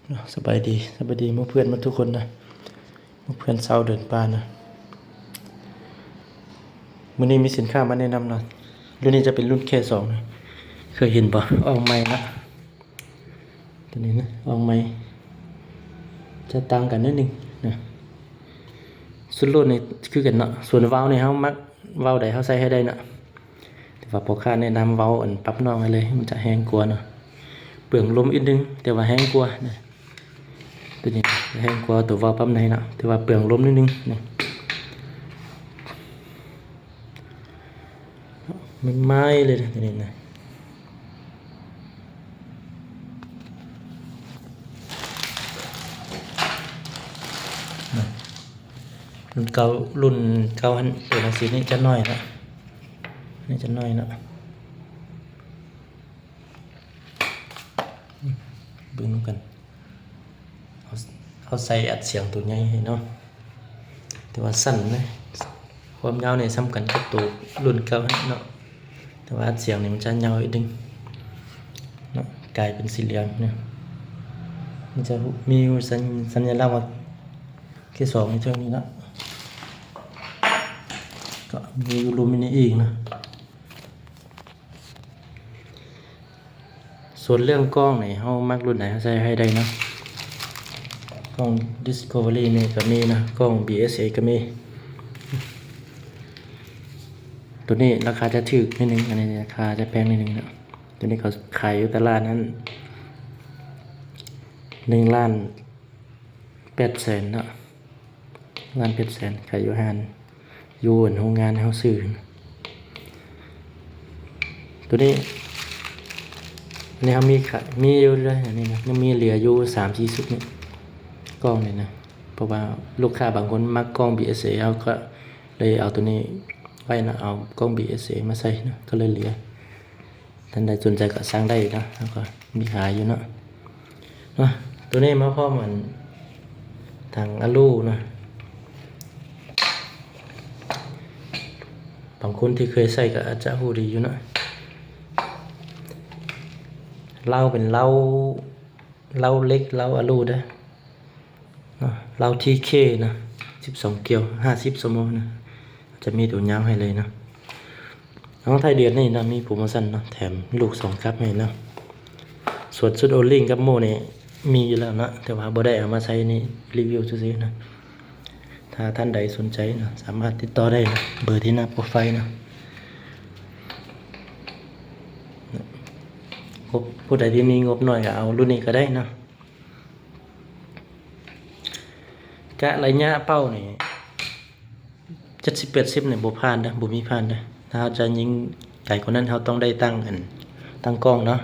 ເນາະ ສະບາຍດີ ສະບາຍດີໝູ່ເພື່ອນໝົດທຸກຄົນນະ ໝູ່ເພື່ອນຊາວເດີນປ່ານະ. ມື້ນີ້ມີສິນຄ້າມາແນະນຳເນາະ. ລຸ້ນນີ້ຈະເປັນລຸ້ນ ເຄ ສອງ ນະ. ເຄີຍເຫັນບໍ່? ອອກໃໝ່ລະ ຕົວນີ້ນະ ອອກໃໝ່ ຈະຕ່າງກັນໜ້ອຍໜຶ່ງນະ. ຊຸດໂລດນີ້ຄືກັນເນາະ. ສ່ວນວາວນີ້ ເຮົາມັກວາວໃດ ເຮົາໃສ່ໃຫ້ໄດ້ເນາະ. ແຕ່ວ່າພໍ່ຄ້າແນະນຳວາວອັນປັບນອກໃຫ້ເລີຍ ມັນຈະແຮງກວ່າເນາະ. ເປືອງລົມອີກໜຶ່ງ ແຕ່ວ່າແຮງກວ່ານະ. ຕົວນີ້ແຮງກວ່າຕົວວາວປັບໃນເນາະ ແຕ່ວ່າເປືອງລົມໜ້ອຍໜຶ່ງນະ. ໃໝ່ໆເລີຍນະ ຕົວນີ້ນະ. ລຸ້ນເກົ່າ ລຸ້ນເກົ່າຫັ້ນ ເປັນຈັ່ງຊີ້ ນີ້ຈະໜ້ອຍເນາະ ນີ້ຈະໜ້ອຍເນາະ. ເບິ່ງນຳກັນ ເຮົາ ເຮົາໃສ່ອັດສຽງຕົວໃຫຍ່ໃຫ້ເນາະ ແຕ່ວ່າສັ້ນນະ. ຄວາມຍາວນີ້ສ່ຳກັນກັບຕົວລຸ້ນເກົ່າຫັ້ນເນາະ ແຕ່ວ່າອັດສຽງນີ້ມັນຈະຍາວອີກໜຶ່ງເນາະ ກາຍເປັນສີເຫຼືອງນະ. ມັນຈະມີສັນ ສັນຍະລັກວ່າ ເຄ ສອງ ຢູ່ເທິງນີ້ເນາະ ກໍມີອາລູມິເນຍອີກນະ. ສ່ວນເລື່ອງກ້ອງນີ້ ເຮົາມັກລຸ້ນໃດ ເຮົາໃສ່ໃຫ້ໄດ້ເນາະ. ກ້ອງ Discovery ນີ້ກໍມີນະ ກ້ອງ BSA ກໍມີ. ຕົວນີ້ລາຄາຈະຖືກໜ້ອຍໜຶ່ງ ອັນນີ້ລາຄາຈະແພງໜ້ອຍໜຶ່ງເນາະ. ຕົວນີ້ເຂົາຂາຍຢູ່ຕະຫຼາດນັ້ນ ໜຶ່ງລ້ານແປດແສນເນາະ. ລ້ານແປດແສນ ຂາຍຢູ່ຮ້ານ ຢູ່ອັນໂຮງງານເຮົາຊື້. ຕົວນີ້ ອັນນີ້ເຮົາມີຂາຍ ມີຢູ່ເດ້ ອັນນີ້ນະ ຍັງມີເຫຼືອຢູ່ສາມສີ່ຊຸດນີ້ ກ້ອງນີ້ນະ. ເພາະວ່າລູກຄ້າບາງຄົນມັກກ້ອງ BSA ເຮົາກໍເລີຍເອົາຕົວນີ້ໄວ້ນະ ເອົາກ້ອງ BSA ມາໃສ່ນະ ກໍເລີຍເຫຼືອ. ທ່ານໃດສົນໃຈກໍສັ່ງໄດ້ເນາະ ເຮົາກໍມີຂາຍຢູ່ເນາະ. ເນາະ ຕົວນີ້ມາພ້ອມອັນຖັງອາລູເນາະ. ບາງຄົນທີ່ເຄີຍໃຊ້ກໍອາດຈະຮູ້ດີຢູ່ເນາະ. ເລົາເປັນເລົາ ເລົາເຫຼັກ ເລົາອາລູເດີ. ເນາະ ເລົາ TK ນະ ສິບສອງກ້ຽວ ຫ້າສິບຊົ່ວໂມງນະ ຈະມີຕົວຍາວໃຫ້ເລີຍເນາະ. ເອົາ ທ້າຍເດືອນນີ້ນະ ມີໂປຣໂມຊັນເນາະ ແຖມລູກສອງກັບໃຫ້ເນາະ. ສ່ວນຊຸດໂອລິງກັບໂມ່ນີ້ມີຢູ່ແລ້ວເນາະ ແຕ່ວ່າບໍ່ໄດ້ເອົາມາໃສ່ນີ້ ຣີວິວຊື່ໆນະ. ຖ້າທ່ານໃດສົນໃຈເນາະ ສາມາດຕິດຕໍ່ໄດ້ເນາະ ເບີທີ່ໜ້າໂປຣໄຟເນາະ. ງົບ ຜູ້ໃດທີ່ມີງົບໜ້ອຍກໍເອົາລຸ້ນນີ້ກໍໄດ້ເນາະ. ກະໄລຍະເປົ້ານີ້ ເຈັດສິບແປດສິບນີ້ບໍ່ຜ່ານເດີ ບໍ່ມີຜ່ານເດີ. ຖ້າເຮົາຈະຍິງໄກກວ່ານັ້ນ ເຮົາຕ້ອງໄດ້ຕັ້ງອັນ ຕັ້ງກ້ອງເນາະ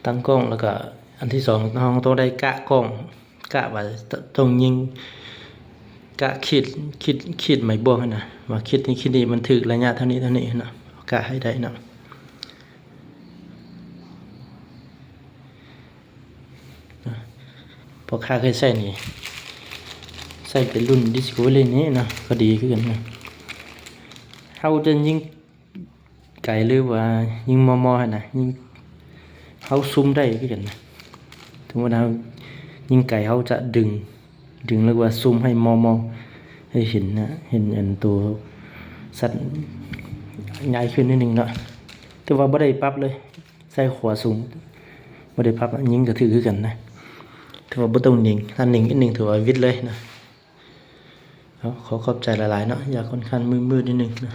ຕັ້ງກ້ອງ. ແລ້ວກະອັນທີສອງ ເຮົາຕ້ອງໄດ້ກະກ້ອງ ກະວ່າຕ້ອງຍິງ ກະຂີດ ຂີດ ຂີດໄມ້ບວກຫັ້ນນະ ວ່າຂີດນີ້ ຂີດນີ້ມັນຖືກໄລຍະເທົ່ານີ້ ເທົ່ານີ້ເນາະ ກະໃຫ້ໄດ້ເນາະ. ພໍ່ຄ້າເຄີຍໃຊ້ນີ້ ໃຊ້ເປັນລຸ້ນ Discovery ນີ້ເນາະ ກໍດີຄືກັນເນາະ. ເຮົາຈະຍິງໄກ ຫຼືວ່າຍິງມໍ່ໆຫັ້ນນະ ຍິງ ເຮົາຊູມໄດ້ຄືກັນນະ. ສົມມຸດເຮົາຍິງໄກ ເຮົາຈະດຶງ ດຶງ ຫຼືວ່າຊູມໃຫ້ມໍ່ໆ ໃຫ້ເຫັນນະ ເຫັນອັນໂຕສັດໃຫຍ່ຂຶ້ນໜ້ອຍໜຶ່ງເນາະ. ແຕ່ວ່າບໍ່ໄດ້ປັບເລີຍ ໃສ່ຂວາສູງ ບໍ່ໄດ້ປັບ ຍິງກໍຖືກຄືກັນນະ. ຖືວ່າບໍ່ຕ້ອງໜິງ ຖ້າໜິງນິດໜຶ່ງຖືວ່າວິດເລີຍນະ. ເອົາ ຂໍຂອບໃຈຫຼາຍໆເນາະ ຢາກຂ້ອນຂ້າງມືດໆນິດໜຶ່ງນະ.